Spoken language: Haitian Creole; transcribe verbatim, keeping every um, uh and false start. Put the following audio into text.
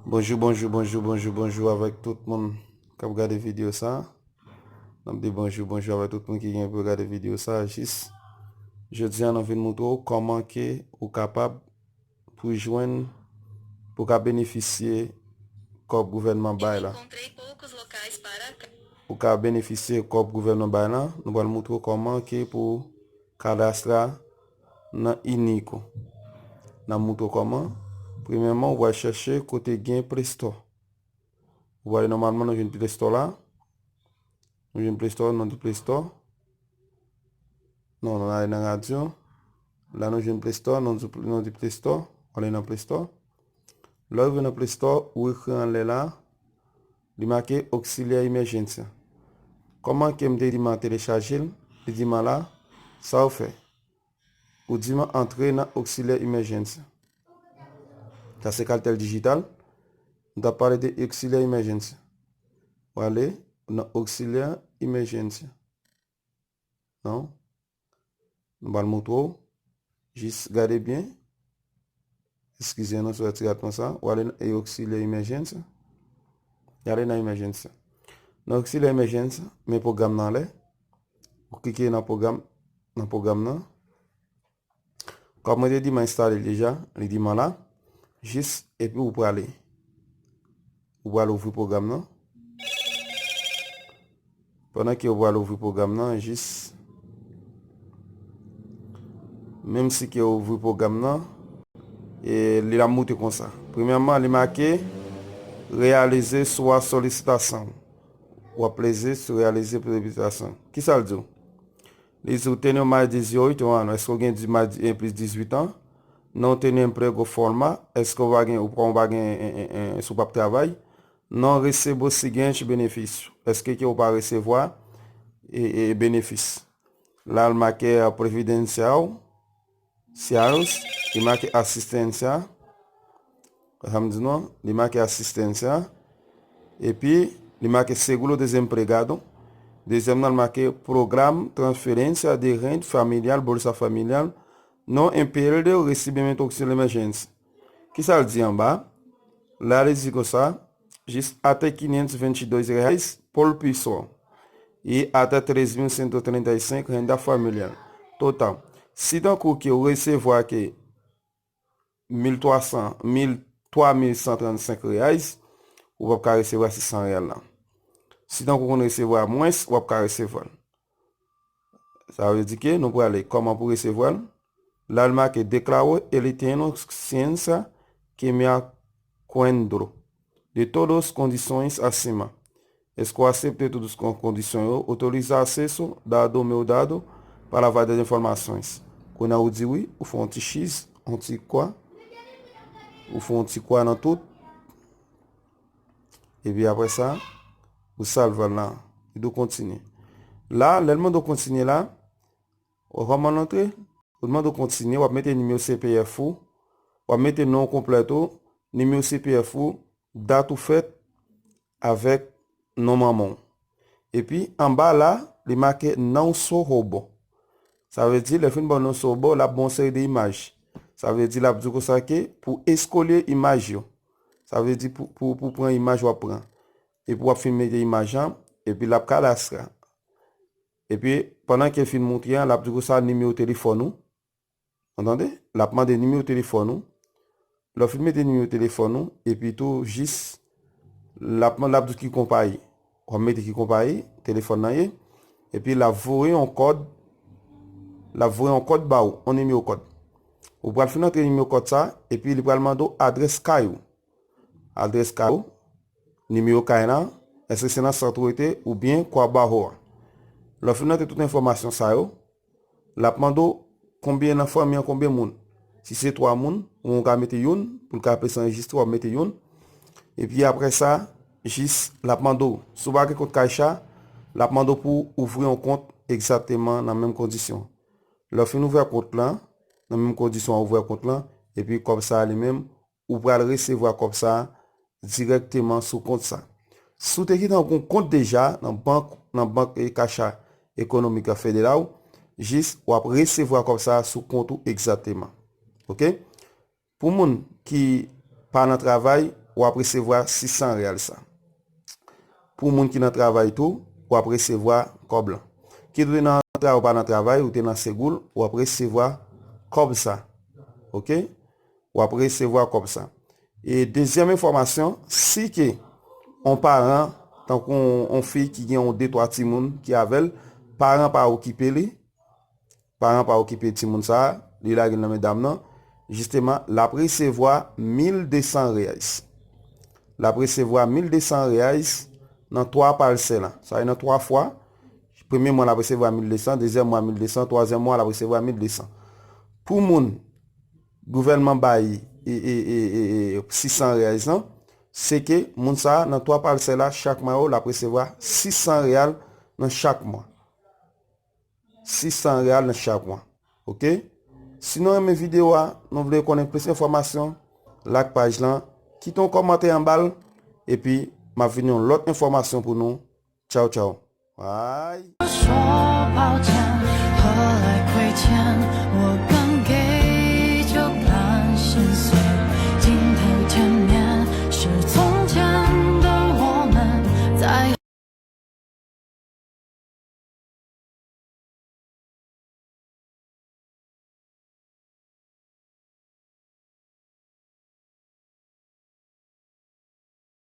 Bonjou, bonjou, bonjou, bonjou, bonjou avèk tout moun k ap gade videyo sa. N ap di bonjou, bonjou avèk tout moun ki gen pou gade videyo sa. Jis, jodi a, nou vin montre w kòman ke ou kapab pou jwenn, pou ka benefisye kòb gouvènman bay la. Ou ka benefisye kòb gouvènman bay la. Nou pral montre w kòman ke pou kadas la nan inik ou. N ap montre w kòman. Premyèman, ou pral chèche kote gen Play Store. Ou prale nòmalman, nou jwenn Play Store la. Nou jwenn Play Store, nou di Play Store. Non, nou ale nan radyo. La, nou jwenn Play Store, nou di, nou di Play Store. Ou ale nan Play Store. Lè w rive nan Play Store, ou ekri anlè la. Li make Auxiliaire Emergency. Kòman ke m te di m a telechaje l? Li di m a la, sa w fè? Ou di m antre nan Auxiliaire Emergency. Sa se Cartel Digital. M t ap pale de Auxiliaire Emergency. Ou ale nan Auxiliaire Emergency. Non? Nou pral montre w. Jis gade byen. Eskize nou sou ti ratman sa. Ou ale nan Auxiliaire Emergency. Ou ale nan Emergency. Nan Auxiliaire Emergency, men pwogram nan anlè. Ou klike nan pwogram, nan pwogram nan. Kòm mwen te di m enstale l deja, li di m la. Jis, epi ou prale. Ou prale ouvri pwogram nan. Pandan ke ou prale ouvri pwogram nan, jis, menm si ke ou ouvri pwogram nan, e li la montre konsa. Premyèman, li make reyalize swa solisitasyon. W ap peze sou reyalize solisitasyon. Kisa l di w? Li di w tene w mais de dezoito anos, èske w gen di- mais de- eh, plis dizuit an? Não tem emprego formal, èske w pa gen, ou pa, ou pa gen, eh, eh, eh, si w p ap travay? Não recebo o seguinte benefício, èske ke w pa resevwa e, e benefis? La l make, eh, previdencial, siaros, li make asistensia, sa m di non, li make asistensia, epi li make seguro desempregado, dezyèm nan l make programa transferência de renda familiar, bolsa familiar, não impede o recebimento auxílio emergência. Kisa l di anba? La li di konsa, jis até quinhentos e vinte e dois reais por pessoa e até três mil cento e trinta e cinco renda familiar total. Si tankou ke w resevwa ke mil twa san, mil, twa mil san trannsenk reais, ou p ap ka resevwa sis san real la. Si tankou w konn resevwa mwens, w ap ka resevwa l. Sa vle di ke nou prale kòman pou resevwa l. La l make declaro ele tenho ciência que me acuerdo de todas as condições acima. Èske w aksepte tout kon- kondisyon yo? Autoriza acesso dado meu dado para várias informações. Kounye a ou di wi, ou fè yon ti chiz, yon ti kwa. Ou fè yon ti kwa nan tout. Epi apre sa, ou salva l la. Li di w kontinye. La, lè l mande w kontinye la, ou kòman l antre? Ou mande w kontinye, w ap mete nimewo C P F ou, w ap mete non konplèt ou, nimewo C P F ou, dat ou fèt avèk non manman w. Epi anba la, li make não sou robô. Sa vle di, lè fin ba w non sou robô, l ap ba w yon seri de imaj. Sa vle di, l ap di w konsa ke pou eskolye imaj yo. Sa vle di pou, pou, pou pran imaj w ap pran. Epi w ap fin mete imaj lan, epi l ap kadastre. Epi pandan ke l fin montre an, l ap di w konsa nimewo telefòn ou. Ou tande? L ap mande nimewo telefòn ou. Lè w fin mete nimewo telefòn ou, epi tou jis, l ap mande, l ap di w ki konpayi. W ap mete ki konpayi telefòn nan ye. Epi l ap voye yon kòd. L ap voye yon kòd ba w, yon nimewo kòd. Ou pral fin antre nimewo kòd sa, epi li pral mande w adrès kay ou. Adrès kay ou, nimewo kay la, èske se nan sant ou rete oubyen Kwa Barro a. Lè w fin antre tout enfòmasyon sa yo, l ap mande w konbyen nan fanmi an, konbyen moun. Si se twa moun, ou ka mete youn, pou l ka plis anrejistre, w ap mete youn. Epi apre sa, jis l ap mande w, si w pa gen kont Caixa, l ap mande w pou w ouvri yon kont egzakteman nan menm kondisyon. Lè w fin ouvè kont lan, nan menm kondisyon w ouvè kont lan, epi kòb sa a li menm, ou pral resevwa kòb sa a dirèkteman sou kont sa. Si w te gentan gon kont deja nan bank, nan bank, eh, Caixa Econômica Federal, jis w ap resevwa kòb sa a sou kont ou egzakteman. Oke? Pou moun ki pa nan travay, w ap resevwa sis san reyal sa. Pou moun ki nan travay tou, w ap resevwa kòb lan. Kit ou te nan travay, ou pa nan travay, ou te nan Segoul, w ap resevwa kòb sa. Oke? W ap resevwa kòb sa. E dezyèm enfòmasyon, si ke yon paran, tankou yon, yon fi ki gen yon de twa timoun ki avè l, paran pa okipe li, paran pa okipe timoun sa a, li lage l nan men dam nan, jisteman, l ap resevwa mil de san reyais. L ap resevwa mil de san reyais nan twa palsè la. Sa vle nan twa fwa. Premye mwa, l ap resevwa mil de san, dezyèm mwa, mil de san, twazyèm mwa, l ap resevwa mil de san. Pou moun gouvènman bay e, e, e, e, e, sis san reyais lan, se ke moun sa a, nan twa palsè la, chak mwa yo, l ap resevwa sis san reyal nan chak mwa. Sis san reyal nan chak mwa. Oke? Si nou renmen videyo a, nou vle konnen plis enfòmasyon, like paj lan, kite yon kòmantè anba l, epi m ap vin yon lòt enfòmasyon pou nou. Tchaw, tchaw. Bye.